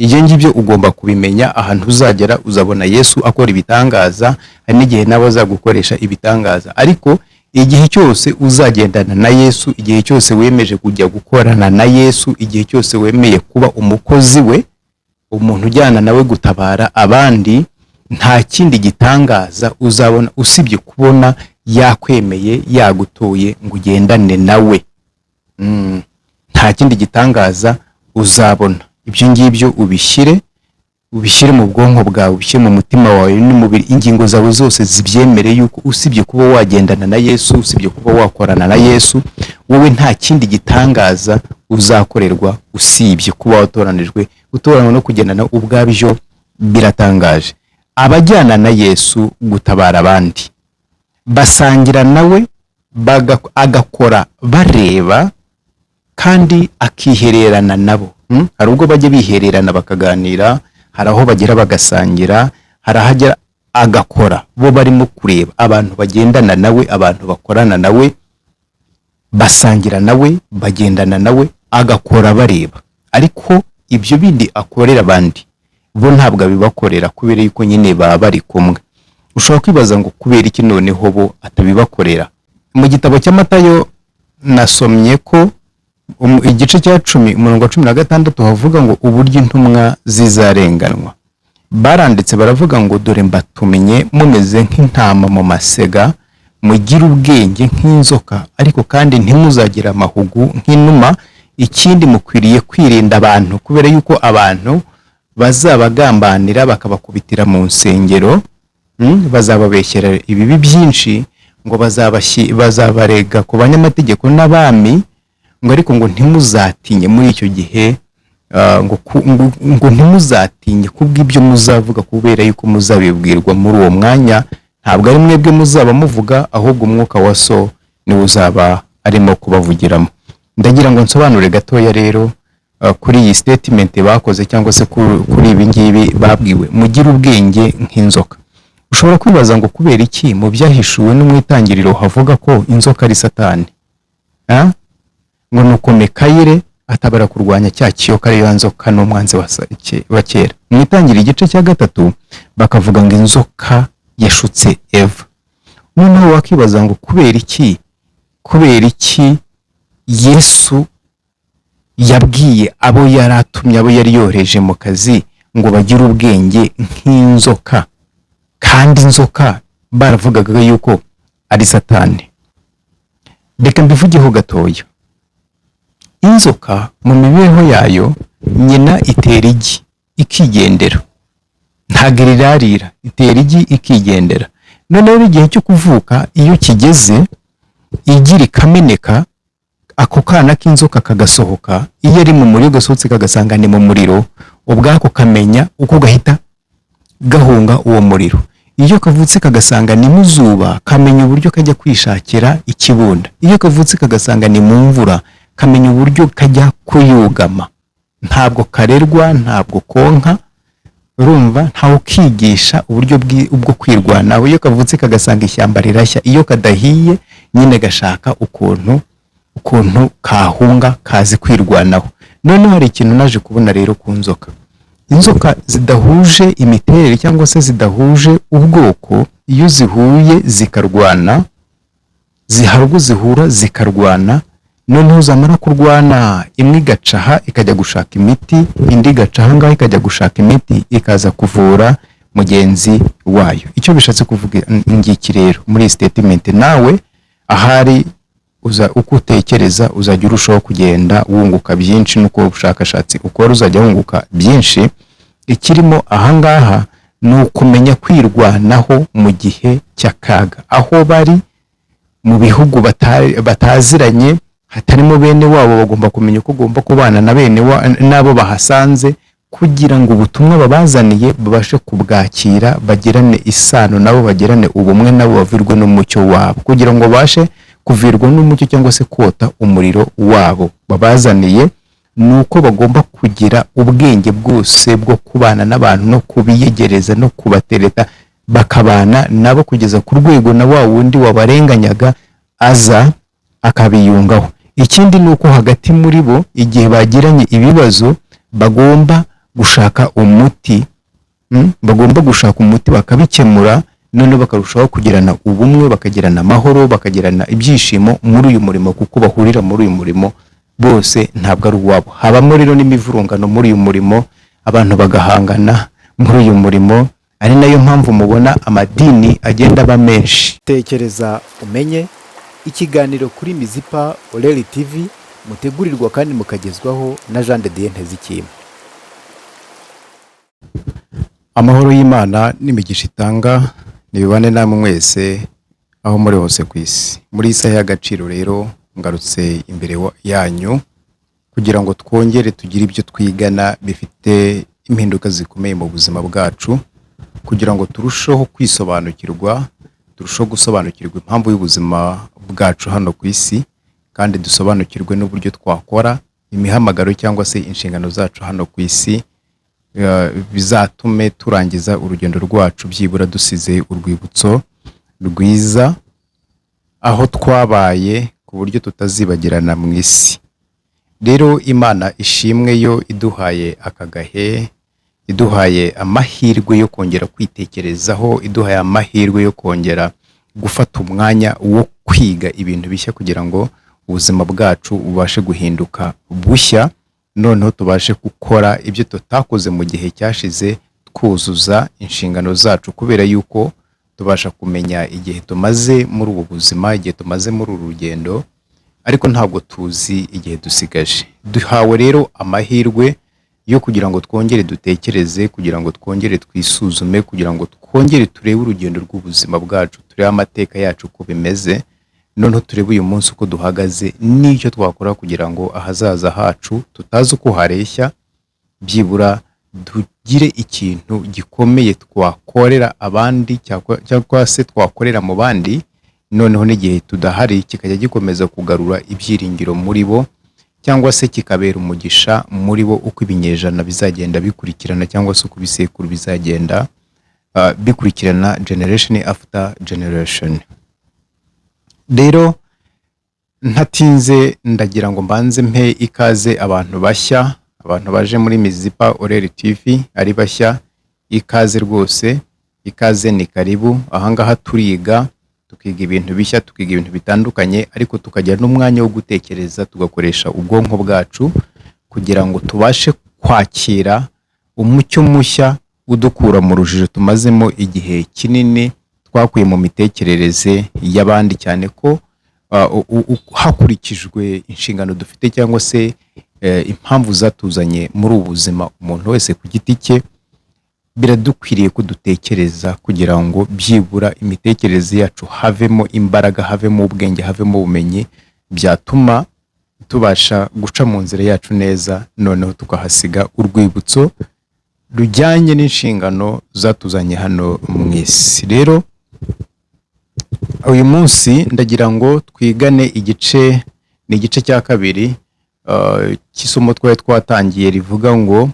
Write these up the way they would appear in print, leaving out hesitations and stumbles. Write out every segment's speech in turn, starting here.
Ibyo ngibyo ugomba kubimenya. Ahantu uzagera uzabona Yesu akora ibitangaza, hari n'igihe nawe azagukoresha ibitangaza. Ariko igihe cyose uzagendana na Yesu, igihe cyose wemeje kujya gukorana na Yesu, igihe cyose wemeye kuba umukozi we, umuntu ujyana nawe gutabara abandi, nta kindi gitangaza uzabona usibye kubona yakwemeye, yagutoye ngo ugendane nawe. Nta kindi gitangaza uzabona. Ibyo ngibyo ubishyire mu bwonko bwawe, ubishyire mu mutima wawe n'umubiri, ingingo zawe zose zibyemere yuko usibye kuba wagendana na Yesu, usibye kuba wakorana na Yesu, wowe nta kindi gitangaza uzakorerwa usibye kuba watoranijwe. Gutoranywa no kugendana ubwabyo biratangaje. Abajyana na Yesu gutabara abandi basangira nawe, agakora bareba kandi akihererana nabo. Hari ubwo bajya bihererana bakaganira, hari aho bagera bagasangira, hari ahagera agakora bo barimo kureba. Abantu bagendana nawe, abantu bakorana nawe, basangira nawe, bagendana nawe, agakora bareba. Ariko ibyo bindi akorera abandi bo ntabwo abibakorera, kubera yuko nyine baba bari kumwe. Ushobora kwibaza ngo kubera iki noneho bo atabibakorera? Mu gitabo cy'Amatayo nasomye ko igice cya 10, umurongo wa 16, havuga ngo uburyo intumwa zizarenganwa. Baranditse baravuga ngo: "Dore mbatumye mumeze nk'intama mu masega, mugire ubwenge nk'inzoka, ariko kandi ntimuzagire amahugu nk'inuma. Ikindi, mukwiriye kwirinda abantu, kubera yuko abantu bazabagambanira bakabakubitira mu nsengero, bazababeshyera ibibi byinshi, ngo bazabarega ku banyamategeko n'abami, ngo ariko ngo ntimuzatinye muri icyo gihe, ngo ntimuzatinye kubw'ibyo muzavuga, kubera yuko muzabibwirwa muri uwo mwanya. Ntabwo ari mwebwe muzaba muvuga, ahubwo umwuka wa So niwe uzaba arimo kubavugiramo." Ndagira ngo nsobanure gatoya rero kuri iyi statement bakoze, cyangwa se kuri ibi ngibi babwiwe: mugire ubwenge nk'inzoka. Ushobora kwibaza ngo kubera iki mu Byahishuwe no mu Itangiriro havuga ko inzoka ari Satani? Ah? Ngo nuko Mekayire atabara kurwanya cya kiyoka, ariyo nzoka n'umwanzi wa kera. Mu Itangiriro igice cya 3 bakavuga ngo inzoka yashutse Eva. Noneho wakibaza ngo kubera iki Yesu yabwiye abo yari atumye, abo yari yohereje mu kazi, ngo bagire ubwenge nk'inzoka, kandi inzoka baravugaga yuko ari Satani? Reka mbivugeho gatoya. Inzoka mu mibereho yayo, nyina itera igi ikigendera, ntabwo irirarira, itera igi ikigendera. Noneho igihe cyo kuvuka iyo kigeze, igi rikameneka, ako kana k'inzoka kagasohoka. Iyo ari mu muriro, gasohotse kagasanga ni mu muriro, ubwako kamenya uko gahita gahunga uwo muriro. Iyo kavutse kagasanga ni mu zuba, kamenya uburyo kajya kwishakira ikibunda. Iyo kavutse kagasanga ni mu mvura, kamenya uburyo kajya kuyugama. Ntabwo karerwa, ntabwo konka, urumva, ntawe ukigisha uburyo bwo kwirwanaho. Iyo kavutse kagasanga ishyamba rirashya, iyo kadahiye nyine gashaka ukuntu kahunga, kazi kwirwanaho. Noneho hari ikintu naje kubona rero ku nzoka. Inzoka zidahuje imiterere cyangwa se zidahuje ubwoko, iyo zihuye zikarwana, hari ubwo zihura zikarwana, noneho zamara kurwana, imwe igaca aha ikajya gushaka imiti, indi igaca aha ngaha ikajya gushaka imiti, ikaza kuvura mugenzi wayo. Icyo bishatse kuvuga ngiki rero muri iyi statement, nawe ahari uza uko utekereza uzajya urushaho kugenda wunguka byinshi, n'uko ubushakashatsi ukora uzajya wunguka byinshi. Ikirimo ahangaha ni ukumenya kwirwanaho mu gihe cy'akaga. Aho bari mu bihugu bataziranye, hatarimo bene wabo, bagomba kumenya uko ugomba kubana na bene n'abo bahasanze, kugira ngo ubutumwa babazaniye babashe kubwakira, bagirane isano nabo, bagirane ubumwe nabo, bavirwe n'umucyo wabo. Kugira ngo babashe kuvirwa n'umucyo cyangwa se kota umuriro wabo babazaniye, ni uko bagomba kugira ubwenge bwose bwo kubana n'abantu no kubiyegereza no kubatereta, bakabana nabo kugeza ku rwego na wa wundi wabarenganyaga aza akabiyungaho. Ikindi ni uko hagati muri bo, igihe bagiranye ibibazo, bagomba gushaka umuti, bagomba gushaka umuti bakabikemura, noneho bakarushaho kugirana ubumwe, bakagirana amahoro, bakagirana ibyishimo muri uyu murimo, kuko bahurira muri uyu murimo bose, ntabwo ari uwabo. Habamo rero n'imivurungano muri uyu murimo, abantu bagahangana muri uyu murimo, ari nayo mpamvu mubona amadini agenda aba menshi. Tekereza umenye, ikiganiro kuri Mizipa Oreri TV mutegurirwa kandi mukagezwaho na Jean de Dieu Ntezikima. Amahoro y'Imana n'imigisha itanga nibibane namwe mwese aho muri hose ku isi. Muri iyi saha y'agaciro rero ngarutse imbere yanyu kugira ngo twongere tugire ibyo twigana bifite impinduka zikomeye mu buzima bwacu, kugira ngo turusheho kwisobanukirwa, turusheho gusobanukirwa impamvu y'ubuzima bwacu hano ku isi, kandi dusobanukirwe n'uburyo twakora imihamagaro cyangwa se inshingano zacu hano ku isi, bizatume turangiza urugendo rwacu byibura dusize urwibutso rwiza aho twabaye, ku buryo tutazibagirana mu isi. Rero Imana ishimwe yo iduhaye aka gahe, iduhaye amahirwe yo kongera kwitekerezaho, iduhaye amahirwe yo kongera gufata umwanya wo kwiga ibintu bishya kugira ngo ubuzima bwacu bubashe guhinduka bushya, noneho tubashe gukora ibyo tutakoze mu gihe cyashize, twuzuza inshingano zacu, kubera yuko tubasha kumenya igihe tumaze muri ubu buzima, igihe tumaze muri uru rugendo, ariko ntabwo tuzi igihe dusigaje. Duhawe rero amahirwe yo kugira ngo twongere dutekereze, kugira ngo twongere twisuzume, kugira ngo twongere turebe urugendo rw'ubuzima bwacu, turebe amateka yacu uko bimeze, noneho turebe uyu munsi uko duhagaze n'icyo twakora kugira ngo ahazaza hacu tutazi uko hareshya, byibura tugire ikintu gikomeye twakorera abandi cyangwa se twakorera mu bandi, noneho n'igihe tudahari kikajya gikomeza kugarura ibyiringiro muri bo, cyangwa se kikabera umugisha muri bo uko ibinyejana bizagenda bikurikirana, cyangwa se uko ibisekuru bizagenda bikurikirana, generation after generation. Rero ntatinze, ndagira ngo mbanze mpe ikaze abantu bashya, abantu baje muri Mizipa Oreri TV ari bashya. Ikaze rwose, ikaze, ni karibu. Ahangaha turiga, tukiga ibintu bishya, tukiga ibintu bitandukanye, ariko tukagira n'umwanya wo gutekereza, tugakoresha ubwonko bwacu kugira ngo tubashe kwakira umucyo mushya udukura mu rujijo tumazemo igihe kinini twakuye mu mitekerereze y'abandi, cyane ko hakurikijwe inshingano dufite cyangwa se impamvu zatuzanye muri ubu buzima, umuntu wese ku giti cye, biradukwiriye ko dutekereza kugira ngo byibura imitekerereze yacu havemo imbaraga, havemo ubwenge, havemo ubumenyi byatuma tubasha guca mu nzira yacu neza, noneho tukahasiga urwibutso rujyanye n'inshingano zatuzanye hano mu isi. Rero uyu munsi ndagira ngo twigane igice, ni igice cya kabiri cy'isomo twari twatangiye rivuga ngo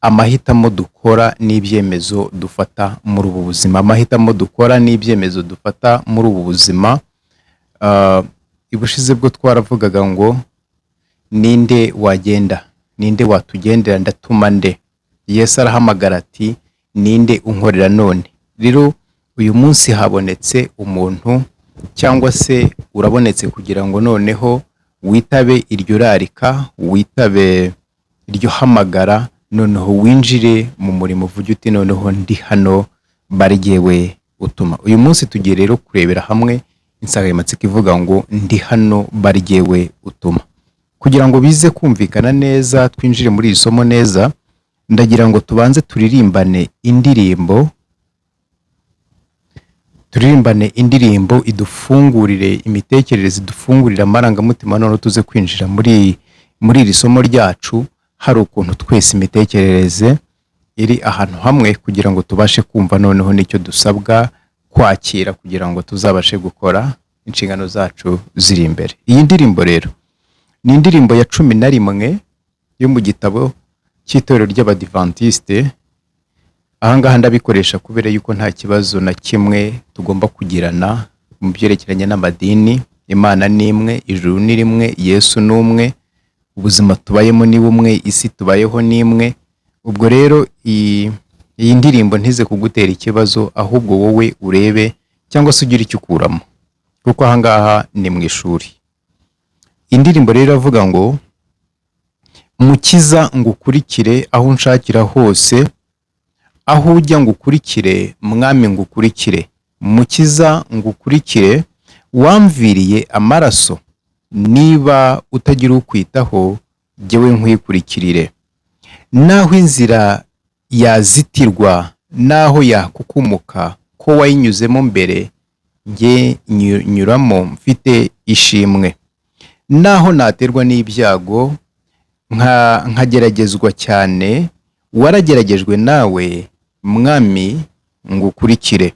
amahitamo dukora n'ibyemezo dufata muri ubu buzima. Amahitamo dukora n'ibyemezo dufata muri ubu buzima. Ubushize bwo twaravugaga ngo ninde wagenda, ninde watugendera, ndatuma nde? Yesu arahamagara ati ninde unkorera none? Rero uyu munsi habonetse umuntu, cyangwa se urabonetse, kugira ngo noneho witabe iryo rarika, witabe iryo hamagara, noneho winjire mu murimo, uvuge uti noneho ndi hano, barigewe utuma. Uyu munsi tugiye rero kurebera hamwe insanganyamatsiko ivuga ngo ndi hano, barigewe utuma. Kugira ngo bize kumvikana neza, twinjire muri iri somo neza, ndagira ngo tubanze turirimbane indirimbo, turirimbane indirimbo idufungurire imitekerereze, idufungurire amarangamutima, noneho tuze kwinjira muri iri somo ryacu hari ukuntu twese imitekerereze iri ahantu hamwe, kugira ngo tubashe kumva noneho n'icyo dusabwa kwakira kugira ngo tuzabashe gukora inshingano zacu ziri imbere. Iyi ndirimbo rero ni indirimbo ya 11 yo mu gitabo cy'itorero ry'Abadivantisite. Ahangaha ndabikoresha kubera yuko nta kibazo na kimwe tugomba kugirana mu byerekeranye n'amadini. Imana ni imwe, ijuru ni rimwe, Yesu ni umwe, ubuzima tubayemo ni bumwe, isi tubayeho ni imwe. Ubwo rero iyi ndirimbo ntize kugutera ikibazo, ahubwo wowe urebe cyangwa se ugire icyo ukuramo, kuko ahangaha ni mu ishuri. Indirimbo rero iravuga ngo: "Mukiza, ngukurikire aho unshakira hose, aho ujya ngukurikire, Mwami ngukurikire. Mukiza ngukurikire, wamviriye amaraso, niba utagira ukwitaho, jyewe nkwikurikirire. Naho inzira yazitirwa, naho yakukumuka, ko wayinyuzemo mbere, njye nyuramo mfite ishimwe. Naho naterwa n'ibyago, nkageragezwa cyane, warageragejwe nawe, Mwami ngukurikire.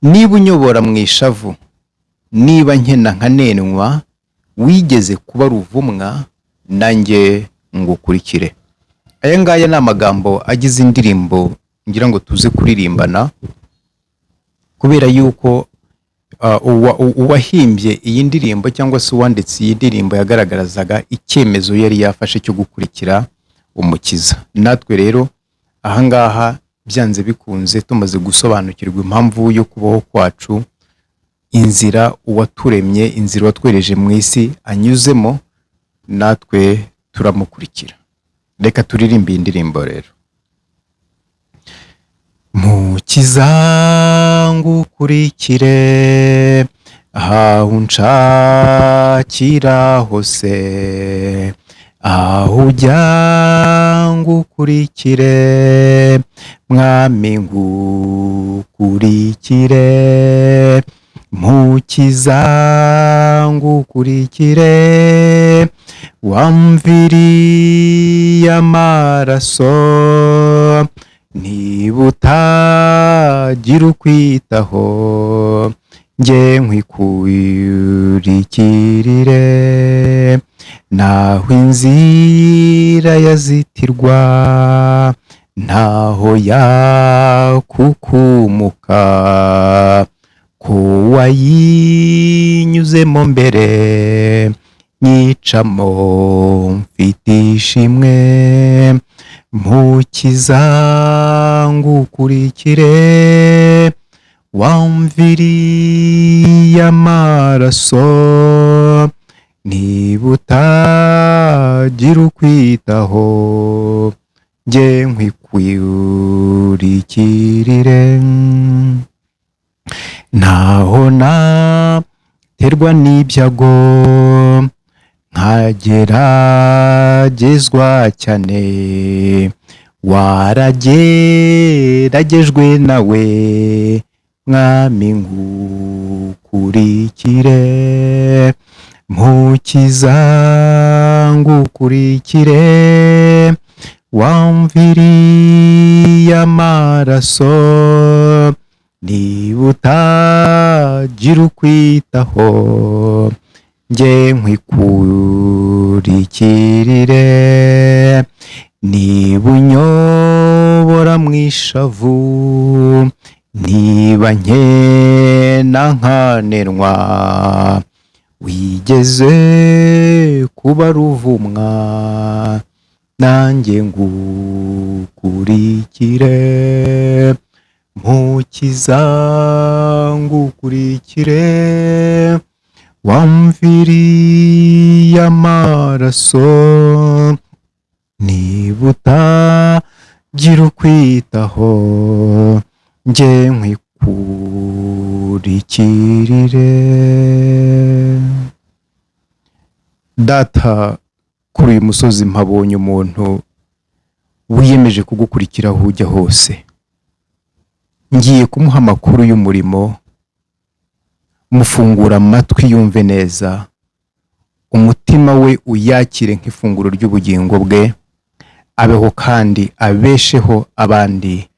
Niba unyobora mu ishavu, niba nkena nkanenwa, wigeze kuba ruvumwa, nanjye ngukurikire." Aya ngaya ni amagambo agize indirimbo ngira ngo tuze kuririmbana, kubera yuko uwahimbye iyi ndirimbo cyangwa se uwanditse iyi ndirimbo yagaragazaga icyemezo yari yafashe cyo gukurikira Umukiza. Natwe rero ahangaha byanze bikunze tumaze gusobanukirwa impamvu yo kubaho kwacu, inzira uwaturemye, inzira uwatwereje mu isi anyuzemo, natwe turamukurikira. Reka turirimbe iyi ndirimbo rero. Mukiza ngukurikire aho unshakira hose, aho ujya ngukurikire, Mwami ngukurikire. Mukiza ngukurikire, wamviriye amaraso, niba utagira ukwitaho, njye nkwikurikirire. Naho inzira yazitirwa, ntaho yakukumuka, ko wayinyuzemo mbere, nyicamo mfite ishimwe. Mukiza ngukurikire, wamviriye amaraso, niba utagira ukwitaho, njye nkwikurikirire. Naho naterwa n'ibyago, nkageragezwa cyane, warageragejwe nawe, Mwami ngukurikire. Mukiza ngukurikire, wamviriye amaraso, niba utagira ukwitaho, njye nkwikurikirire. Niba unyobora mu ishavu, niba nkena nkanenwa, wigeze kuba ruvumwa, nanjye ngukurikire. Mukiza ngukurikire, wamviriye amaraso, niba utagira ukwitaho, njye nkwikurikirire. Data, kuri uyu musozi mpabonye umuntu wiyemeje kugukurikira aho ujya hose. Ngiye kumuha amakuru y'umurimo, mufungura amatwi yumve neza, umutima we uyakire nk'ifunguro ry'ubugingo bwe, abeho kandi abesheho abandi,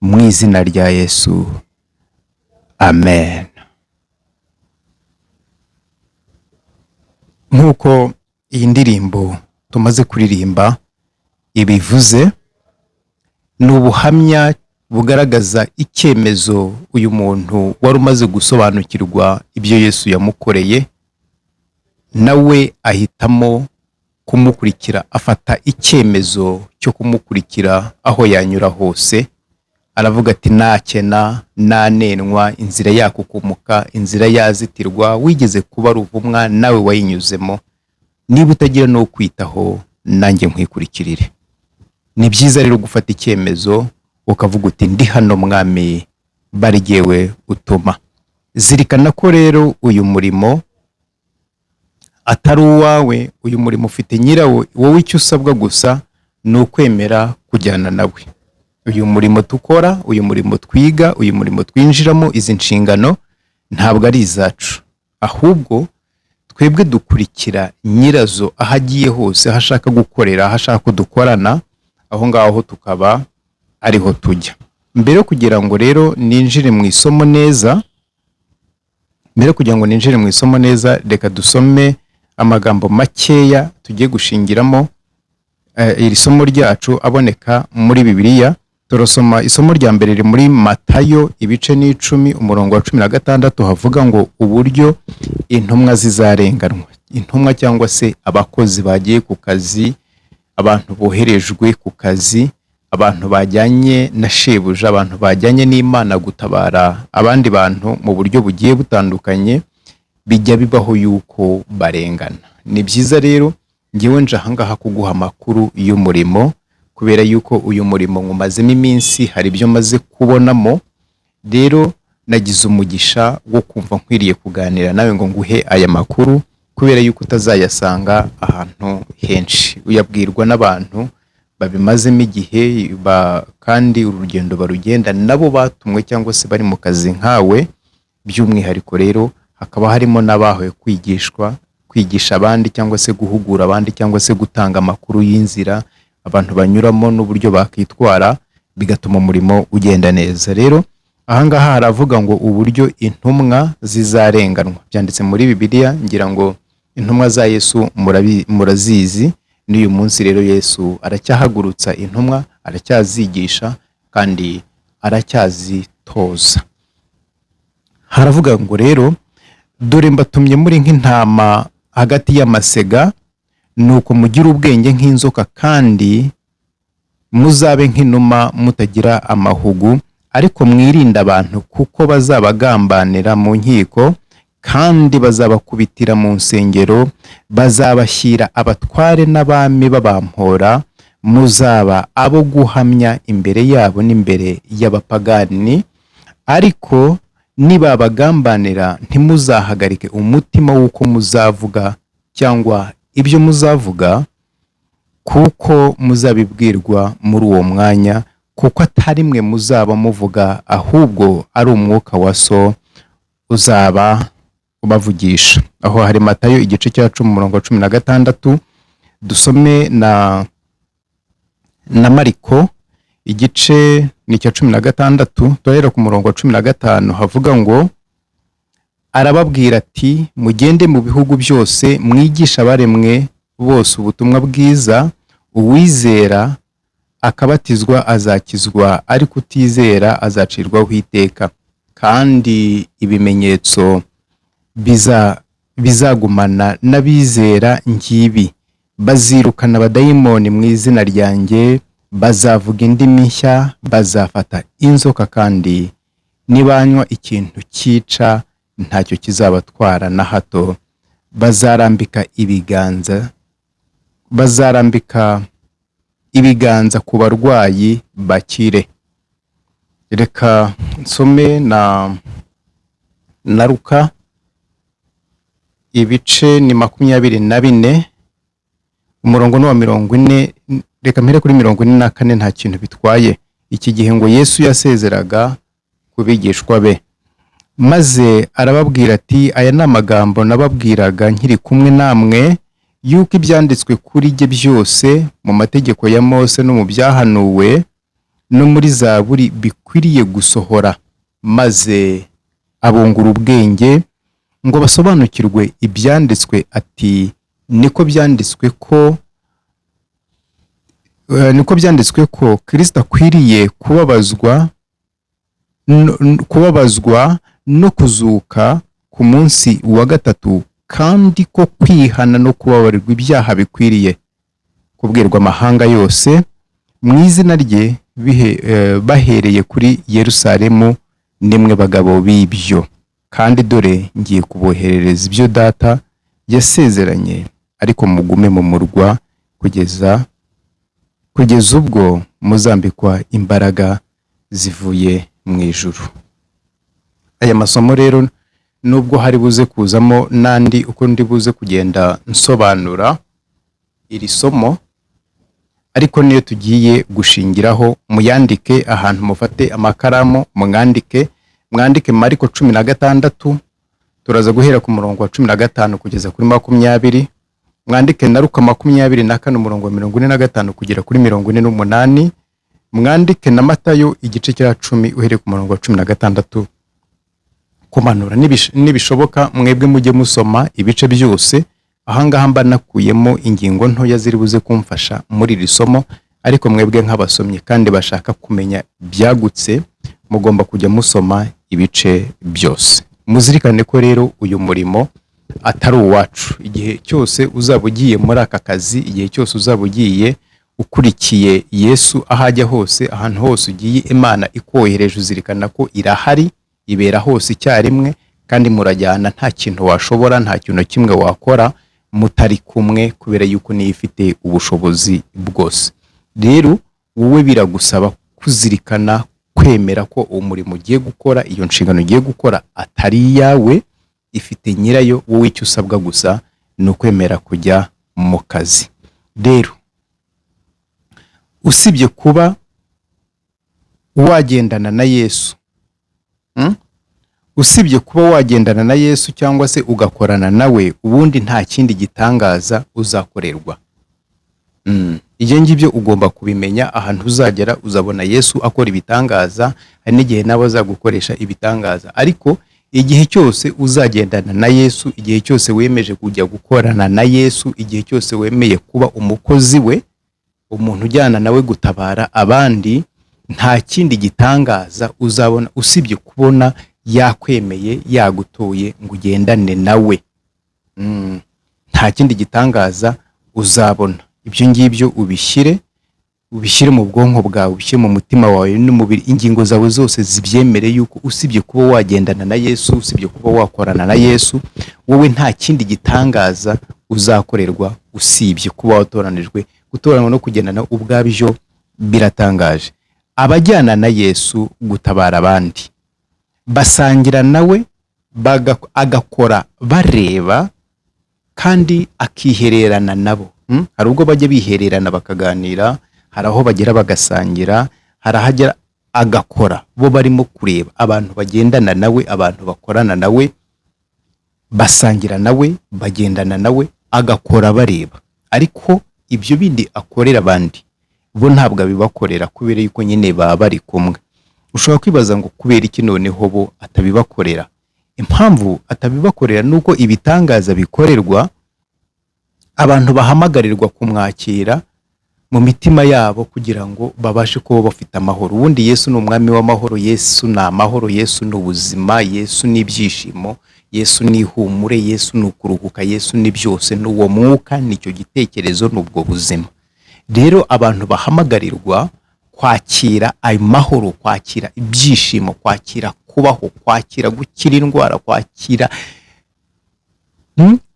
mu izina rya Yesu, amen. Nk'uko iyi ndirimbo tumaze kuririmba ibivuze, ni ubuhamya bugaragaza icyemezo uyu muntu wari umaze gusobanukirwa ibyo Yesu yamukoreye, nawe ahitamo Kumukurikira, afata icyemezo cyo kumukurikira aho yanyura hose. Aravuga ati: "Nakena, nanenwa, inzira yakukumuka, inzira yazitirwa, wigeze kuba ruvumwa, nawe wayinyuzemo, niba utagira no kwitaho, nanjye nkwikurikirire." Ni byiza rero gufata icyemezo ukavuga uti: "Ndi hano Mwami, barigewe utuma." Zirikana ko rero uyu murimo atari uwawe, uyu murimo ufite nyirawo. Wowe icyo usabwa gusa ni ukwemera kujyana nawe. Uyu murimo dukora, uyu murimo twiga, uyu murimo twinjiramo, izi nshingano ntabwo ari izacu, ahubwo twebwe dukurikira nyirazo aho agiye hose, aho ashaka gukorera, aho ashaka ko dukorana, aho ngaho tukaba ariho tujya. Mbere yo kugira ngo rero ninjire mu isomo neza, mbere yo kugira ngo ninjire mu isomo neza, reka dusome amagambo makeya tugiye gushingiramo iri somo ryacu, aboneka muri Bibiliya. Turasoma isomo rya mbere riri muri Matayo, ibice 10, umurongo wa 16, havuga ngo uburyo intumwa zizarenganwa. Intumwa cyangwa se abakozi bagiye ku kazi, abantu boherejwe ku kazi, abantu bajyanye na shebuja, abantu bajyanye n'Imana gutabara abandi bantu mu buryo bugiye butandukanye, bijya bibaho yuko barengana. Ni byiza rero, ngewe nje ahangaha kuguha amakuru y'umurimo, kubera yuko uyu murimo nkumazemo iminsi, hari ibyo maze kubonamo. Rero nagize umugisha wo kumva nkwiriye kuganira nawe ngo nguhe aya makuru, kubera yuko utazayasanga ahantu henshi. Uyabwirwa n'abantu babimazemo igihe kandi uru rugendo barugenda nabo batumwe cyangwa se bari mu kazi nkawe. By'umwihariko rero hakaba harimo n'abahawe kwigishwa, kwigisha abandi cyangwa se guhugura abandi cyangwa se gutanga amakuru y'inzira abantu banyuramo n'uburyo bakitwara, bigatuma umurimo ugenda neza. Rero ahangaha haravuga ngo uburyo intumwa zizarenganwa. Byanditse muri Bibiliya. Ngira ngo intumwa za Yesu murazizi. N'uyu munsi rero Yesu aracyahagurutsa intumwa, aracyazigisha kandi aracyazitoza. Haravuga ngo rero: "Dore mbatumye muri nk'intama hagati y'amasega, nuko mugire ubwenge nk'inzoka kandi muzabe nk'inuma mutagira amahugu. Ariko mwirinde abantu, kuko bazabagambanira mu nkiko kandi bazabakubitira mu nsengero, bazabashyira abatware n'abami babampora. Muzaba abo guhamya imbere yabo n'imbere y'abapagani. Ariko nibabagambanira, ntimuzahagarike umutima w'uko muzavuga cyangwa ibyo muzavuga, kuko muzabibwirwa muri uwo mwanya, kuko atari mwe muzaba muvuga, ahubwo ari umwuka wa So uzaba ubavugisha." Aho hari Matayo igice cya 10, umurongo wa 16. Dusome na Mariko, igice ni icya 16, turahera ku murongo wa 15. Havuga ngo: "Arababwira ati: 'Mugende mu bihugu byose, mwigishe abaremwe bose ubutumwa bwiza. Uwizera akabatizwa azakizwa, ariko utizera azacirwaho iteka. Kandi ibimenyetso bizagumana n'abizera ngibi: bazirukana abadayimoni mu izina ryanjye, bazavuga indimi nshya, bazafata inzoka, kandi nibanywa ikintu cyica ntacyo kizabatwara na hato, bazarambika ibiganza ku barwayi bakire.'" Reka nsome na Luka, ibice ni 24, umurongo ni uwa 40. Reka mpere kuri 44, nta kintu bitwaye. Iki gihe ngo Yesu yasezeraga ku bigishwa be, maze arababwira ati: "Aya ni amagambo nababwiraga nkiri kumwe namwe, yuko ibyanditswe kuri jye byose mu mategeko ya Mose no mu byahanuwe no muri Zaburi bikwiriye gusohora." Maze abungura ubwenge ngo basobanukirwe ibyanditswe, ati: "Niko byanditswe ko Kristo akwiriye kubabazwa no kuzuka ku munsi wa gatatu." Kandi ko kwihana no kubabarirwa ibyaha bikwiriye kubwirwa amahanga yose mu izina rye, bahereye kuri Yerusalemu. Nimwe bagabo b'ibyo. Kandi dore, ngiye kuboherereza ibyo Data yasezeranye, ariko mugume mu murwa kugeza ubwo muzambikwa imbaraga zivuye mu ijuru." Aya masomo rero, nubwo hari buze kuzamo n'andi uko ndi buze kugenda nsobanura iri somo, ariko niyo tugiye gushingiraho. Muyandike ahantu, mufate amakaramu mwandike. Mwandike Mariko 16, turaza guhera ku murongo wa 15 kugeza kuri 20. Mwandike na Luka 24, umurongo wa 45 kugera kuri 48. Mwandike na Matayo igice cya 10, uhereye ku murongo wa 16 kumanura. Nibishoboka mwebwe mujye musoma ibice byose. Ahangaha mba nakuyemo ingingo ntoya ziri buze kumfasha muri iri somo, ariko mwebwe nk'abasomyi kandi bashaka kumenya byagutse, mugomba kujya musoma ibice byose. Muzirikane ko rero uyu murimo atari uwacu. Igihe cyose uzaba ugiye muri aka kazi, igihe cyose uzaba ugiye ukurikiye Yesu aho ajya hose, ahantu hose ugiye Imana ikohereje, uzirikana ko irahari, ibera hose icyarimwe, kandi murajyana. Nta kintu washobora, nta kintu na kimwe wakora mutari kumwe, kubera yuko niyo ifite ubushobozi bwose. Rero wowe biragusaba kuzirikana, kwemera ko uwo murimo ugiye gukora, iyo nshingano ugiye gukora, atari iyawe, ifite nyirayo. Wowe icyo usabwa gusa ni ukwemera kujya mu kazi. Rero usibye kuba wagendana na Yesu, Usibye kuba wagendana na Yesu cyangwa se ugakorana nawe, ubundi nta kindi gitangaza uzakorerwa. Ibyo ngibyo ugomba kubimenya. Ahantu uzagera uzabona Yesu akora ibitangaza, hari n'igihe nawe azagukoresha ibitangaza, ariko igihe cyose uzagendana na Yesu, igihe cyose wemeje kujya gukorana na Yesu, igihe cyose wemeye kuba umukozi we, umuntu ujyana nawe gutabara abandi, nta kindi gitangaza uzabona usibye kubona yakwemeye, yagutoye ngo ugendane nawe. Nta kindi gitangaza uzabona. Ibyo ngibyo ubishyire mu bwonko bwawe, ubishyire mu mutima wawe n'umubiri, ingingo zawe zose zibyemere yuko usibye kuba wagendana na Yesu, usibye kuba wakorana na Yesu, wowe nta kindi gitangaza uzakorerwa usibye kuba watoranijwe. Gutoranwa no kugendana ubwabyo biratangaje. Abajyana na Yesu gutabara abandi basangira nawe, agakora bareba kandi akihererana nabo. Hari ubwo bajya bihererana bakaganira, hari aho bagera bagasangira, hari ahagera agakora bo barimo kureba. Abantu bagendana nawe, abantu bakorana nawe, basangira nawe, bagendana nawe, agakora bareba, ariko ibyo bindi akorera abandi bo ntabwo abibakorera, kubera yuko nyine baba bari kumwe. Ushobora kwibaza ngo kubera iki noneho bo atabibakorera? Impamvu atabibakorera ni uko ibitangaza bikorerwa abantu bahamagarirwa kumwakira mu mitima yabo kugira ngo babashe kuba bafite amahoro. Ubundi Yesu ni umwami w'amahoro, Yesu ni amahoro, Yesu ni ubuzima, Yesu ni ibyishimo, Yesu ni ihumure, Yesu ni ukuruhuka, Yesu ni byose, ni uwo mwuka, ni icyo gitekerezo, ni ubwo buzima. Rero abantu bahamagarirwa kwakira ayo mahoro, kwakira ibyishimo, kwakira kubaho, kwakira gukira indwara, kwakira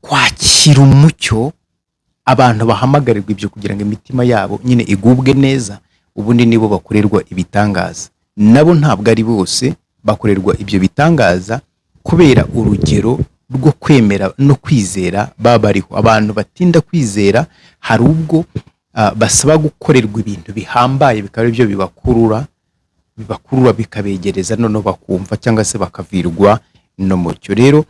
kwakira umucyo, abantu bahamagarirwa ibyo kugira ngo imitima yabo nyine igubwe neza, ubundi nibo bakorerwa ibitangaza. Nabo ntabwo ari bose bakorerwa ibyo bitangaza, kubera urugero rwo kwemera no kwizera baba bariho. Abantu batinda kwizera hari ubwo basaba gukorerwa ibintu bihambaye, bikaba ari byo bibakurura bikabegereza, noneho bakumva cyangwa se bakavirwa no mucyo. Rero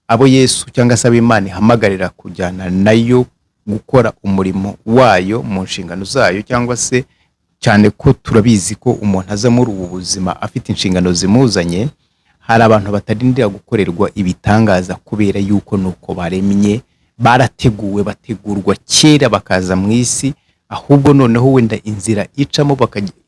abo Yesu cyangwa se abo Imana ihamagarira kujyana nayo gukora umurimo wayo mu nshingano zayo, cyangwa se cyane ko turabizi ko umuntu aza muri ubu buzima afite inshingano zimuzanye, hari abantu batarindira gukorerwa ibitangaza, kubera yuko nuko baremye, barateguwe, bategurwa kera bakaza mu isi. Ahubwo noneho wenda inzira icamo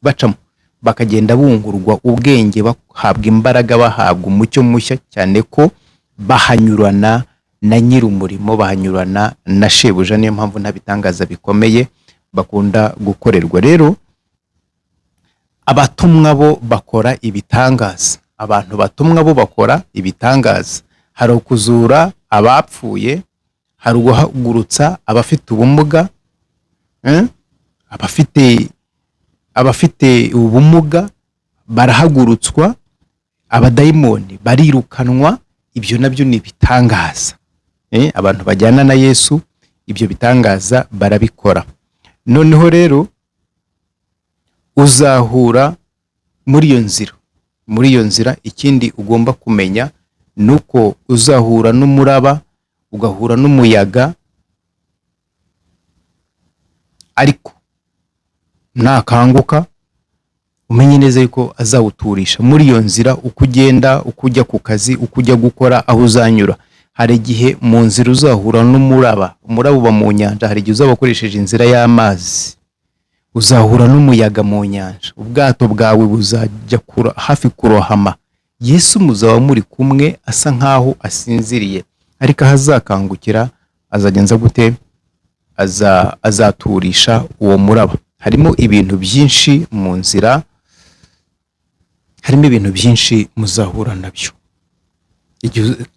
bacamo, bakagenda bungurwa ubwenge, bahabwa imbaraga, bahabwa umucyo mushya, cyane ko bahanyurana na nyir'umurimo, bahanyurana na shebuja. Niyo mpamvu nta bitangaza bikomeye bakunda gukorerwa. Rero abatumwa bo bakora ibitangaza, abantu batumwa bo bakora ibitangaza. Hari ukuzura abapfuye, hari uguhagurutsa abafite ubumuga, abafite ubumuga barahagurutswa, abadayimoni barirukanwa. Ibyo nabyo ni ibitangaza. Abantu bajyana na Yesu ibyo bitangaza barabikora. Noneho rero uzahura muri iyo nzira. Ikindi ugomba kumenya ni uko uzahura n'umuraba, ugahura n'umuyaga, ariko nakanguka umenye neza yuko azawuturisha. Muri iyo nzira, uko ugenda, uko ujya ku kazi, uko ujya gukora, aho uzanyura, hari igihe mu nzira uzahura n'umuraba. Umuraba uba mu nyanja. Hari igihe uzaba ukoresheje inzira y'amazi, uzahura n'umuyaga mu nyanja, ubwato bwawe buzajya hafi kurohama. Yesu muzaba muri kumwe asa nkaho asinziriye, ariko aho azakangukira azagenza gute? Azaturisha uwo muraba. Harimo ibintu byinshi mu nzira, harimo ibintu byinshi muzahura nabyo.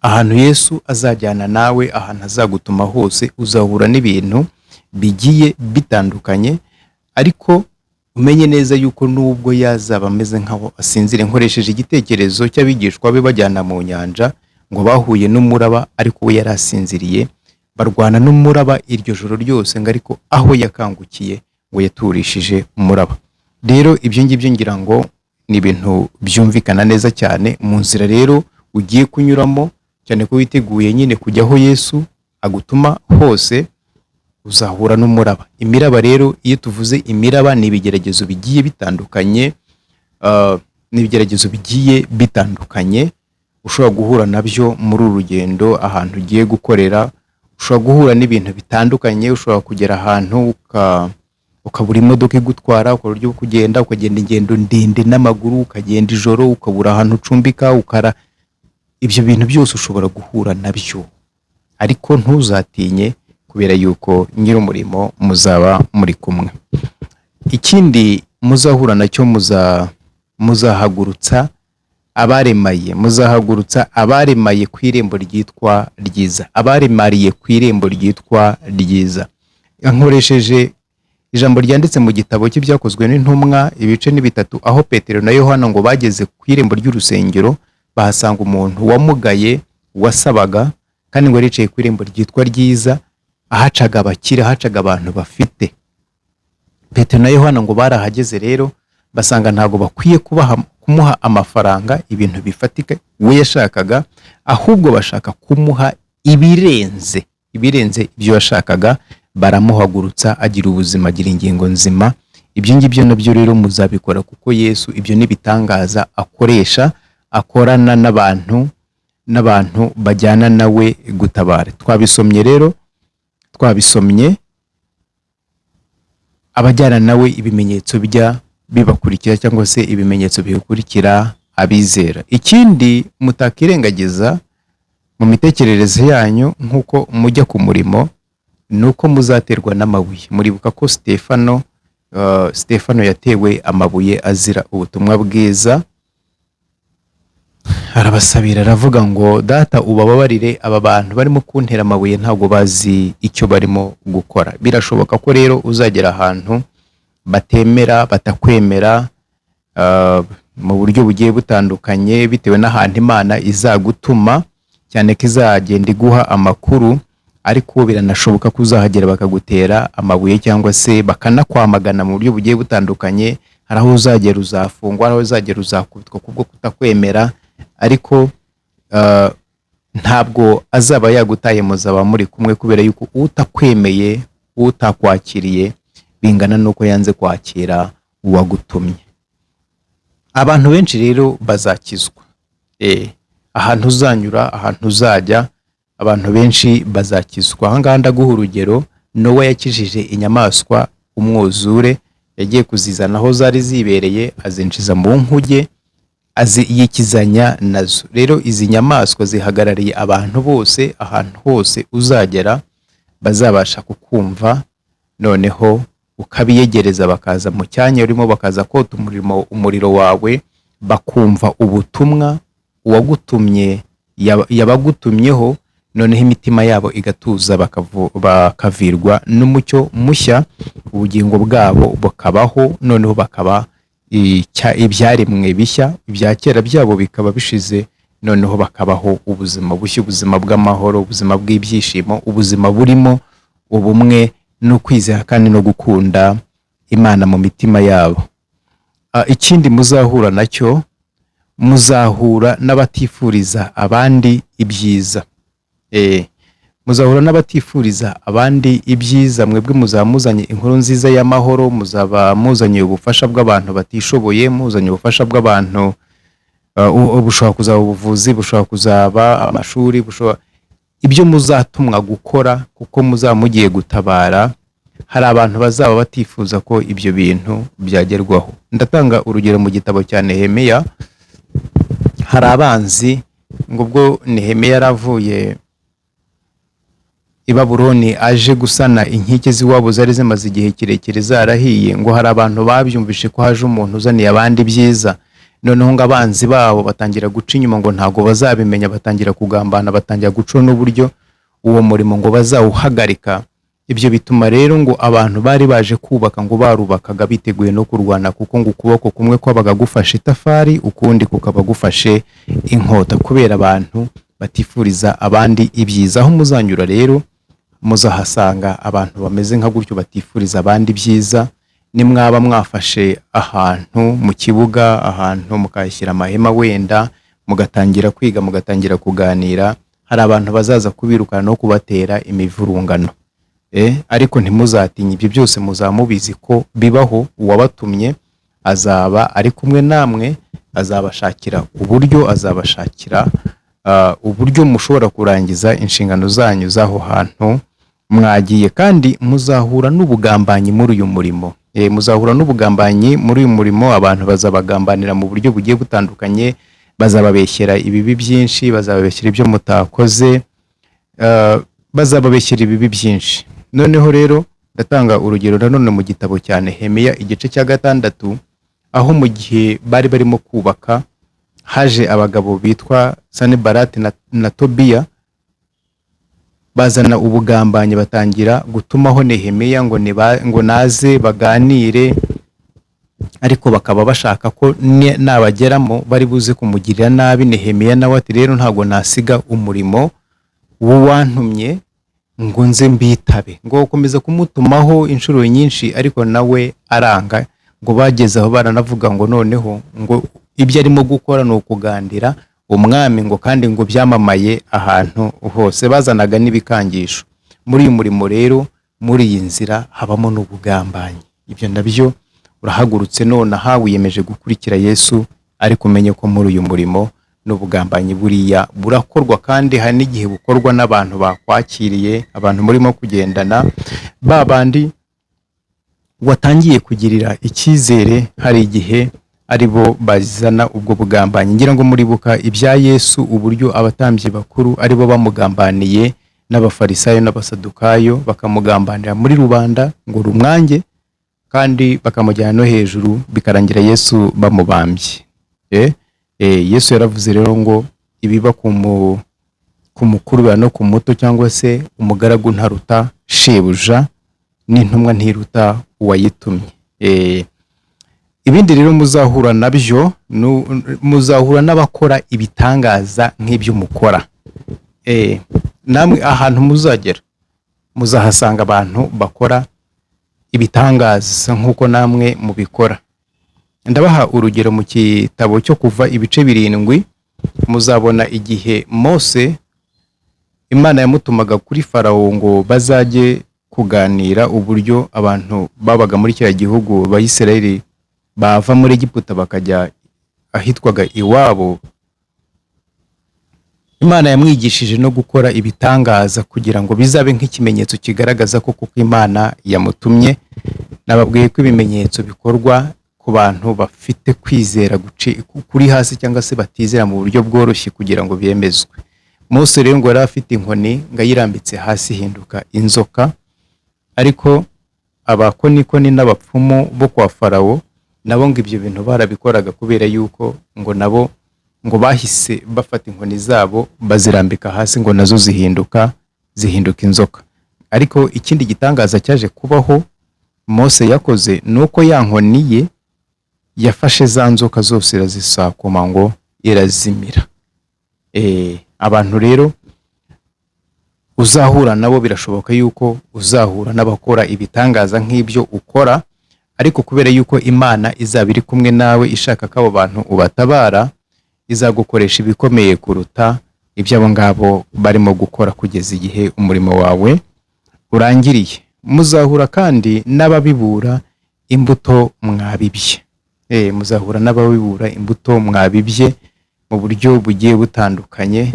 Ahantu Yesu azajyana nawe, ahantu azagutuma hose, uzahura n'ibintu bigiye bitandukanye. Ariko umenye neza yuko nubwo yazaba ameze nkaho asinziriye, nkoresheje igitekerezo cy'abigishwa be bajyana mu nyanja, ngo bahuye n'umuraba ariko we yari asinziriye, barwana n'umuraba iryo joro ryose, ngo ariko aho yakangukiye ngo yaturishije umuraba. Rero ibyo ngibyo ngira ngo ni ibintu byumvikana neza cyane. Mu nzira rero ugiye kunyuramo, cyane ko witeguye nyine kujya aho Yesu agutuma hose, uzahura n'umuraba. Imiraba rero, iyo tuvuze imiraba, ni ibigeragezo bigiye bitandukanye, ni ibigeragezo bigiye bitandukanye ushobora guhura nabyo muri uru rugendo. Ahantu ugiye gukorera ushobora guhura n'ibintu bitandukanye. Ushobora kugera ahantu ukabura imodoka igutwara, ukabura uburyo bwo kugenda, ukagenda ingendo ndende n'amaguru, ukagenda ijoro, ukabura ahantu ucumbika, ukara. Ibyo bintu byose ushobora guhura nabyo, ariko ntuzatinye kubera yuko nyir'umurimo muzaba muri kumwe. Ikindi muzahura nacyo, muzahagurutsa abaremaye, muzahagurutsa abaremaye ku irembo ryitwa Ryiza, abaremariye ku irembo ryitwa Ryiza. Nkoresheje ijambo ryanditse mu gitabo cy'Ibyakozwe n'Intumwa, ibice ni 3, aho Petero na Yohana ngo bageze ku irembo ry'urusengero, bahasanga umuntu wamugaye wasabaga, kandi ngo yicaye ku irembo ryitwa Ryiza, ahacaga abakire, ahacaga abantu bafite. Petero na Yohana ngo barahageze rero, basanga ntabwo bakwiye kumuha amafaranga, ibintu bifatika we yashakaga, ahubwo bashaka kumuha ibirenze ibyo yashakaga. Baramuhagurutsa, agira ubuzima, agira ingingo nzima. Ibyo ngibyo nabyo rero muzabikora, kuko Yesu ibyo n'ibitangaza akoresha, akorana n'abantu bajyana nawe gutabara. Twabisomye rero, twabisomye, abajyana nawe ibimenyetso bijya bibakurikira, cyangwa se ibimenyetso bikurikira abizera. Ikindi mutakirengagiza mu mitekerereze yanyu nk'uko mujya ku murimo, ni uko muzaterwa n'amabuye. Muribuka ko Stefano yatewe amabuye azira ubutumwa bwiza, arabasabira, aravuga ngo: "Data, ubababarire, aba bantu barimo kuntera amabuye ntabwo bazi icyo barimo gukora." Birashoboka ko rero uzagera ahantu batemera, batakwemera, mu buryo bugiye butandukanye, bitewe n'ahantu Imana izagutuma, cyane ko izagenda iguha amakuru. Ariko biranashoboka ko uzahagera bakagutera amabuye, cyangwa se bakanakwamagana mu buryo bugiye butandukanye. Hari aho uzagera uzafungwa, hari aho uzagera uzakubitwa kubwo kutakwemera, ariko ntabwo azaba yagutaye, muzaba muri kumwe, kubera yuko utakwemeye, utakwakiriye, bingana n'uko yanze kwakira uwagutumye. Abantu benshi rero bazakizwa. Ahantu uzanyura, ahantu uzajya, abantu benshi bazakizwa. Aha ngaha ndaguha urugero: Nowa yakijije inyamaswa umwuzure, yagiye kuzizana aho zari zibereye, azinjiza mu nkuge. Azi yikizanya nazo. Rero izi nyamaswa zihagarariye abantu bose, ahantu hose uzagera bazabasha kukumva, noneho ukabiyegereza bakaza mu cyanya urimo, bakaza kota umuriro wawe, bakumva ubutumwa uwagutumye yabagutumyeho, noneho imitima yabo igatuza, bakavirwa n'umucyo mushya, ubugingo bwabo bukabaho, noneho bakaba ibyaremwe bishya, ibya kera byabo bikaba bishize, noneho bakabaho ubuzima bushya, ubuzima bw'amahoro, ubuzima bw'ibyishimo, ubuzima burimo ubumwe no kwizera kandi no gukunda Imana mu mitima yabo. Ikindi muzahura nacyo, muzahura n'abatifuriza abandi ibyiza. Muzahura n'abatifuriza abandi ibyiza. Mwebwe muzaba muzanye inkuru nziza y'amahoro, muzaba muzanye ubufasha bw'abantu batishoboye, muzanye ubufasha bw'abantu, bushobora kuzaba ubuvuzi, bushobora kuzaba amashuri, bushobora ibyo muzatumwa gukora, kuko muzaba mugiye gutabara. Hari abantu bazaba batifuza ko ibyo bintu byagerwaho. Ndatanga urugero mu gitabo cya Nehemiya. Hari abanzi, ngo ubwo Nehemiya yaravuye i Babuloni aje gusana inkike z'iwabo zari zimaze igihe kirekire zarahiye, ngo hari abantu babyumvishe ko haje umuntu uzaniye abandi ibyiza, noneho ngo abanzi babo batangira guca inyuma, ngo ntabwo bazabimenya, batangira kugambana, batangira guca n'uburyo uwo murimo ngo bazawuhagarika. Ibyo bituma rero ngo abantu bari baje kubaka ngo barubakaga biteguye no kurwana, kuko ngo ukuboko kumwe kwabaga gufashe itafari, ukundi kukaba gufashe inkota, kubera abantu batifuriza abandi ibyiza. Aho muzanyura rero muzahasanga abantu bameze nka gutyo, batifuriza abandi ibyiza. Nimwaba mwafashe ahantu mu kibuga, ahantu mukahashyira amahema, wenda mugatangira kwiga, mugatangira kuganira, hari abantu bazaza kubirukana no kubatera imivurungano. Ariko ntimuzatinye, ibyo byose muzaba mubizi ko bibaho. Uwabatumye azaba ari kumwe namwe, azabashakira uburyo, azabashakira uburyo mushobora kurangiza inshingano zanyu z'aho hantu mwagiye. Kandi muzahura n'ubugambanyi muri uyu murimo. Muzahura n'ubugambanyi muri uyu murimo. Abantu bazabagambanira mu buryo bugiye butandukanye, bazababeshyera ibibi byinshi, bazababeshyera ibyo mutakoze, bazababeshyera ibibi byinshi. Noneho rero ndatanga urugero nanone mu gitabo cya Nehemiya igice cya 6, aho mu gihe bari barimo kubaka haje abagabo bitwa Sanibalati na Tobiya, bazana ubugambanyi, batangira gutumaho Nehemiya ngo naze baganire, ariko bakaba bashaka ko nabageramo bari buze kumugirira nabi. Nehemiya nawe ati rero ntabwo nasiga umurimo w'uwantumye ngo nze mbitabe. Ngo bakomeza kumutumaho inshuro nyinshi, ariko nawe aranga. Ngo bageze aho baranavuga ngo noneho ngo ibyo arimo gukora ni ukugandira umwami, ngo kandi ngo byamamaye ahantu hose, bazanaga n'ibikangisho. Muri uyu murimo rero, muri iyi nzira habamo n'ubugambanyi. Ibyo nabyo, urahagurutse nonaha wiyemeje gukurikira Yesu, ariko umenye ko muri uyu murimo n'ubugambanyi buriya burakorwa, kandi hari n'igihe bukorwa n'abantu bakwakiriye, abantu murimo kugendana, ba bandi watangiye kugirira icyizere, hari igihe ari bo bazana ubwo bugambanyi. Ngira ngo muribuka ibya Yesu, uburyo abatambyi bakuru ari bo bamugambaniye n'abafarisayo n'abasadukayo, bakamugambanira muri rubanda ngo rumwange, kandi bakamujyana no hejuru, bikarangira Yesu bamubambye. Yesu yaravuze rero ngo ibiba ku mukuru biba no ku muto, cyangwa se umugaragu ntaruta shebuja, n'intumwa ntiruta uwayitumye. Ibindi rero muzahura nabyo, muzahura n'abakora ibitangaza nk'ibyo mukora. Namwe ahantu muzagera muzahasanga abantu bakora ibitangaza nk'uko namwe mubikora. Ndabaha urugero mu gitabo cyo Kuva ibice 7, muzabona igihe Mose Imana yamutumaga kuri Farawo ngo bazajye kuganira uburyo abantu babaga muri kiriya gihugu, Abayisiraheli bava muri Egiputa bakajya ahitwaga iwabo. Imana yamwigishije no gukora ibitangaza kugira ngo bizabe nk'ikimenyetso kigaragaza ko kuko Imana yamutumye. Nababwiye ko ibimenyetso bikorwa ku bantu bafite kwizera kuri hasi cyangwa se batizera mu buryo bworoshye kugira ngo byemezwe. Mose rero ngo yari afite inkoni, ngo ayirambitse hasi ihinduka inzoka, ariko abakonikoni n'abapfumu bo kwa Farawo nabo ngo ibyo bintu barabikoraga, kubera yuko ngo nabo ngo bahise bafata inkoni zabo bazirambika hasi, ngo nazo zihinduka inzoka. Ariko ikindi gitangaza cyaje kubaho Mose yakoze ni uko ya nkoni ye yafashe za nzoka zose irazisakuma, ngo irazimira. Abantu rero uzahura nabo, birashoboka yuko uzahura n'abakora ibitangaza nk'ibyo ukora, ariko kubera yuko Imana izaba iri kumwe nawe ishaka ko abo bantu ubatabara, izagukoresha ibikomeye kuruta ibyo abo ngabo barimo gukora kugeza igihe umurimo wawe urangiriye. Muzahura kandi n'ababibura imbuto mwabibye. Muzahura n'ababibura imbuto mwabibye mu buryo bugiye butandukanye.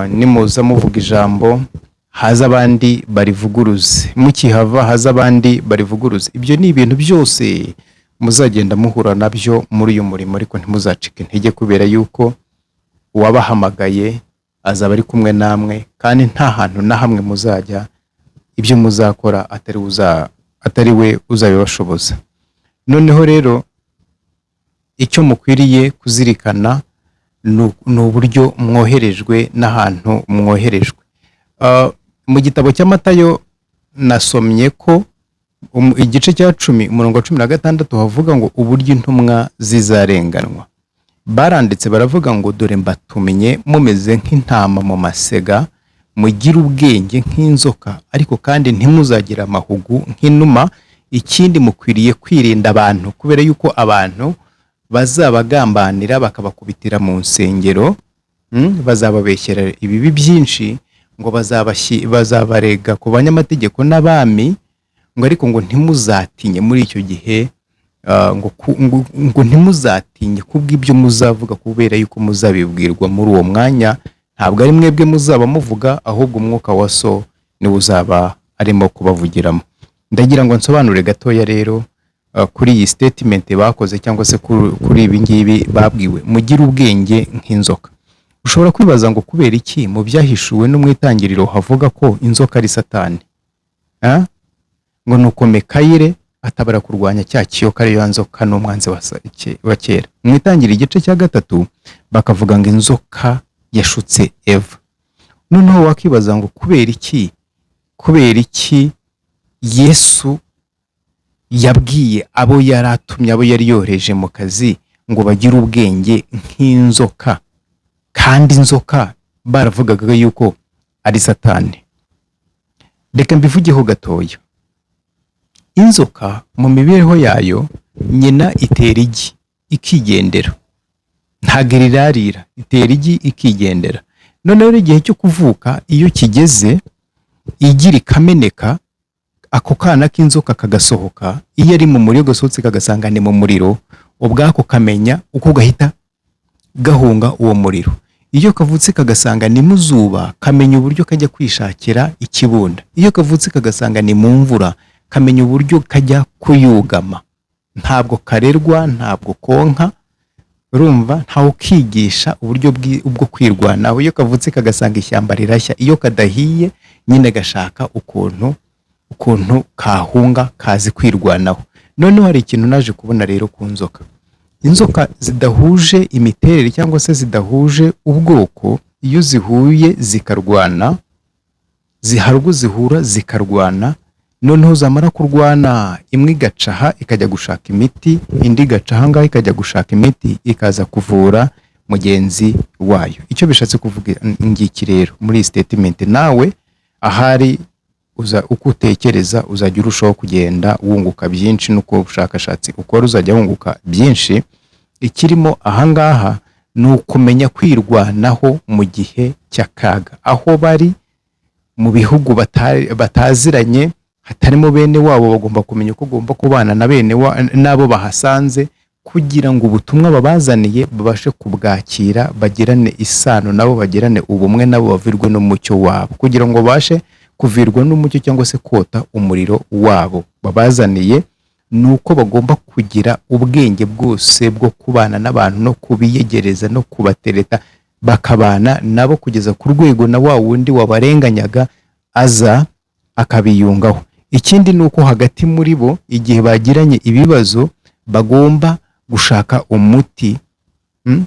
Nimuza muvuga ijambo, haza abandi barivuguruze, mukihava haza abandi barivuguruze. Ibyo ni ibintu byose muzagenda muhura nabyo muri uyu murimo, ariko ntimuzacike intege, kubera yuko uwabahamagaye azaba ari kumwe namwe, kandi nta hantu na hamwe muzajya ibyo muzakora atari we uzabibashoboza. Noneho rero icyo mukwiriye kuzirikana ni uburyo mwoherejwe n'ahantu mwoherejwe. Mu gitabo cy'Amatayo nasomye ko igice cya 10 umurongo wa 16 havuga ngo uburyo intumwa zizarenganwa. Baranditse baravuga ngo dore mbatumye mumeze nk'intama mu masega, mugire ubwenge nk'inzoka, ariko kandi ntimuzagire amahugu nk'inuma. Ikindi mukwiriye kwirinda abantu, kubera yuko abantu bazabagambanira bakabakubitira mu nsengero, bazababeshyera ibibi byinshi, ngo bazabarega ku banyamategeko n'abami, ngo ariko ngo ntimuzatinye muri icyo gihe, ngo ntimuzatinye kubw'ibyo muzavuga, kubera yuko muzabibwirwa muri uwo mwanya. Ntabwo ari mwebwe muzaba muvuga, ahubwo umwuka wa So niwe uzaba arimo kubavugiramo. Ndagira ngo nsobanure gatoya rero kuri iyi statement bakoze, cyangwa se kuri ibi ngibi babwiwe, mugire ubwenge nk'inzoka. Ushobora kwibaza ngo kubera iki mu Byahishuwe no mu Itangiriro havuga ko inzoka ari Satani? Ah? Ngo nuko Mekayire atabara kurwanya cya kiyoka, ariyo nzoka n'umwanzi wa kera. Mu Itangiriro igice cya 3 bakavuga ngo inzoka yashutse Eva. Noneho wakibaza ngo kubera iki Yesu yabwiye abo yari atumye, abo yari yohereje mu kazi, ngo bagire ubwenge nk'inzoka, kandi inzoka baravugaga yuko ari Satani? Reka mbivugeho gatoya. Inzoka mu mibereho yayo, nyina itera igi ikigendera, ntabwo irirarira, itera igi ikigendera. Noneho rero igihe cyo kuvuka iyo kigeze, igi rikameneka, ako kana k'inzoka kagasohoka. Iyo ari mu muriro gasohotse kagasanga ni mu muriro, ubwako kamenya uko gahita gahunga uwo muriro. Iyo kavutse kagasanga ni mu zuba, kamenya uburyo kajya kwishakira ikibunda. Iyo kavutse kagasanga ni mu mvura, kamenya uburyo kajya kuyugama. Ntabwo karerwa, ntabwo konka, urumva, ntawe ukigisha uburyo bwo kwirwanaho. Iyo kavutse kagasanga ishyamba rirashya, iyo kadahiye nyine gashaka ukuntu kahunga, kazi kwirwanaho. Noneho hari ikintu naje kubona rero ku nzoka. Inzoka zidahuje imiterere cyangwa se zidahuje ubwoko, iyo zihuye zikarwana, hari ubwo zihura zikarwana, noneho zamara kurwana imwe igaca aha ikajya gushaka imiti, indi igaca aha ngaha ikajya gushaka imiti, ikaza kuvura mugenzi wayo. Icyo bishatse kuvuga ngiki rero muri iyi statement, nawe ahari uza uko utekereza uzajya urushaho kugenda wunguka byinshi, n'uko ubushakashatsi ukora uzajya wunguka byinshi. Ikirimo ahangaha ni ukumenya kwirwanaho mu gihe cy'akaga, aho bari mu bihugu bataziranye, hatarimo bene wabo, bagomba kumenya uko ugomba kubana na bene n'abo bahasanze, kugira ngo ubutumwa babazaniye babashe kubwakira, bagirane isano nabo, bagirane ubumwe nabo, bavirwe n'umucyo wabo, kugira ngo babashe kuvirwa n'umucyo cyangwa se kota umuriro wabo babazaniye. Ni uko bagomba kugira ubwenge bwose bwo kubana n'abantu no kubiyegereza no kubatereta, bakabana nabo kugeza ku rwego na wa wundi wabarenganyaga aza akabiyungaho. Ikindi ni uko hagati muri bo, igihe bagiranye ibibazo, bagomba gushaka umuti,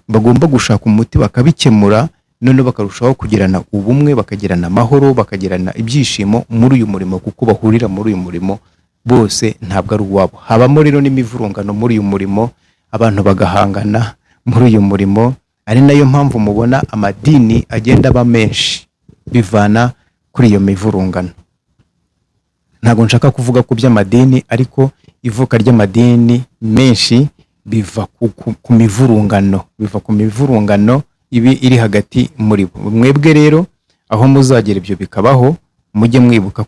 bagomba gushaka umuti bakabikemura, noneho bakarushaho kugirana ubumwe, bakagirana amahoro, bakagirana ibyishimo muri uyu murimo, kuko bahurira muri uyu murimo bose, ntabwo ari uwabo. Habamo rero n'imivurungano muri uyu murimo, abantu bagahangana muri uyu murimo, ari nayo mpamvu mubona amadini agenda aba menshi, bivana kuri iyo mivurungano. Ntabwo nshaka kuvuga ku by'amadini, ariko ivuka ry'amadini menshi biva ku mivurungano, biva ku mivurungano ibi iri hagati muri bo. Mwebwe rero aho muzagera ibyo bikabaho, mujye mwibuka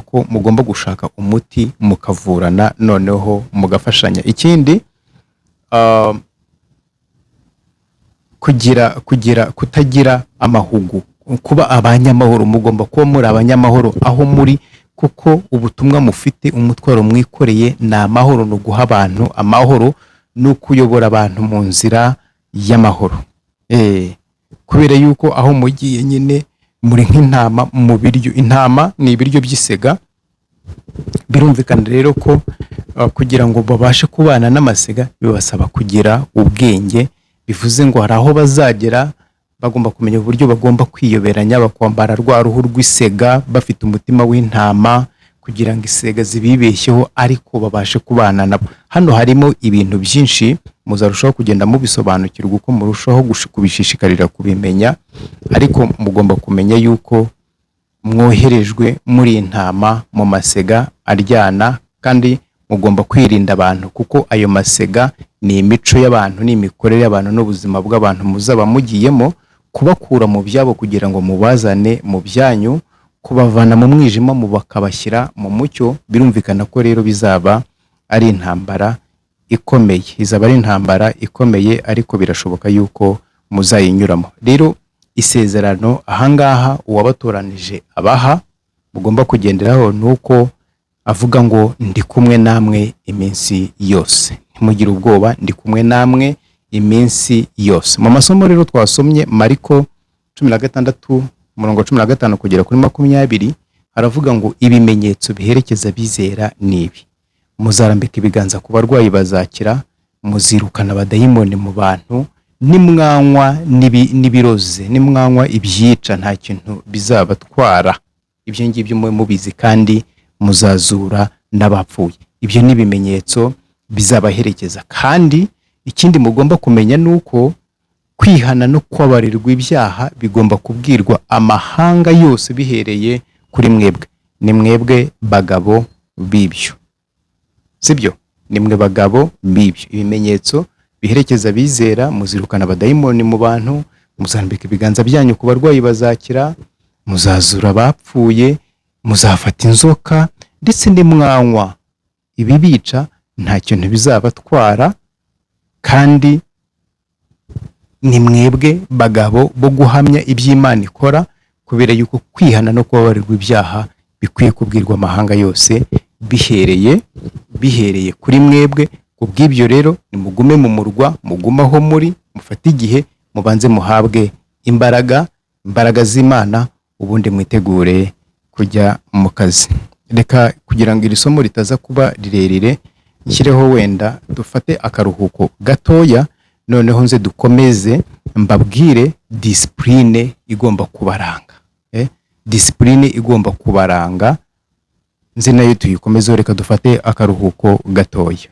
ko mugomba gushaka umuti, mukavurana, noneho mugafashanya. Ikindi, kugira kutagira amahugu, kuba abanyamahoro. Mugomba kuba muri abanyamahoro aho muri, kuko ubutumwa mufite, umutwaro mwikoreye ni amahoro, ni uguha abantu amahoro, ni ukuyobora abantu mu nzira y'amahoro. Kubera yuko aho mugiye nyine muri nk'intama mu biryo, intama ni ibiryo by'isega. Birumvikana rero ko kugira ngo babashe kubana n'amasega bibasaba kugira ubwenge. Bivuze ngo hari aho bazagera bagomba kumenya uburyo bagomba kwiyoberanya, bakwambara rwa ruhu rw'isega bafite umutima w'intama, kugira ngo isega zibibeshyeho ariko babashe kubana nabo. Hano harimo ibintu byinshi, muzarushaho kugenda mubisobanukirwa uko murushaho kubishishikarira kubimenya, ariko mugomba kumenya yuko mwoherejwe muri intama mu masega aryana, kandi mugomba kwirinda abantu, kuko ayo masega ni imico y'abantu, ni imikorere y'abantu n'ubuzima bw'abantu muzaba mugiyemo kubakura mu byabo kugira ngo mubazane mu byanyu, kubavana mu mwijima mu bakabashyira mu mucyo. Birumvikana ko rero bizaba ari intambara ikomeye, izaba ari intambara ikomeye, ariko birashoboka yuko muzayinyuramo. Rero isezerano ahangaha uwabatoranije abaha mugomba kugenderaho ni uko avuga ngo: "Ndi kumwe namwe iminsi yose, ntimugire ubwoba, ndi kumwe namwe iminsi yose." Mu masomo rero twasomye, Mariko 16 umurongo wa 15 kugera kuri 20, haravuga ngo: "Ibimenyetso biherekeza abizera ni ibi: muzarambika ibiganza ku barwayi bazakira, muzirukana abadayimoni mu bantu, nimwanywa n'ibiroze, nimwanywa ibyica nta kintu bizabatwara." Ibyo ngibyo mube mubizi, kandi muzazura n'abapfuye. Ibyo ni ibimenyetso bizabaherekeza. Kandi ikindi mugomba kumenya ni uko kwihana no kubabarirwa ibyaha bigomba kubwirwa amahanga yose bihereye kuri mwebwe. Ni mwebwe bagabo b'ibyo, sibyo? Ni mwe bagabo b'ibyo. Ibimenyetso biherekeza abizera: muzirukana abadayimoni mu bantu, muzarambika ibiganza byanyu ku barwayi bazakira, muzazura abapfuye, muzafata inzoka, ndetse nimwanywa ibibica nta kintu bizabatwara. Kandi ni mwebwe bagabo bo guhamya iby'Imana ikora, kubera yuko kwihana no kubabarirwa ibyaha bikwiye kubwirwa amahanga yose bihereye kuri mwebwe. Ku bw'ibyo rero nimugume mu murwa, mugume aho muri, mufate igihe mubanze muhabwe imbaraga, imbaraga z'Imana, ubundi mwitegure kujya mu kazi. Reka kugira ngo iri somo ritaza kuba rirerire, nshyireho wenda dufate akaruhuko gatoya, noneho nze dukomeze mbabwire discipline igomba kubaranga. Discipline igomba kubaranga, nze nayo tuyikomezeho. Reka dufate akaruhuko gatoya.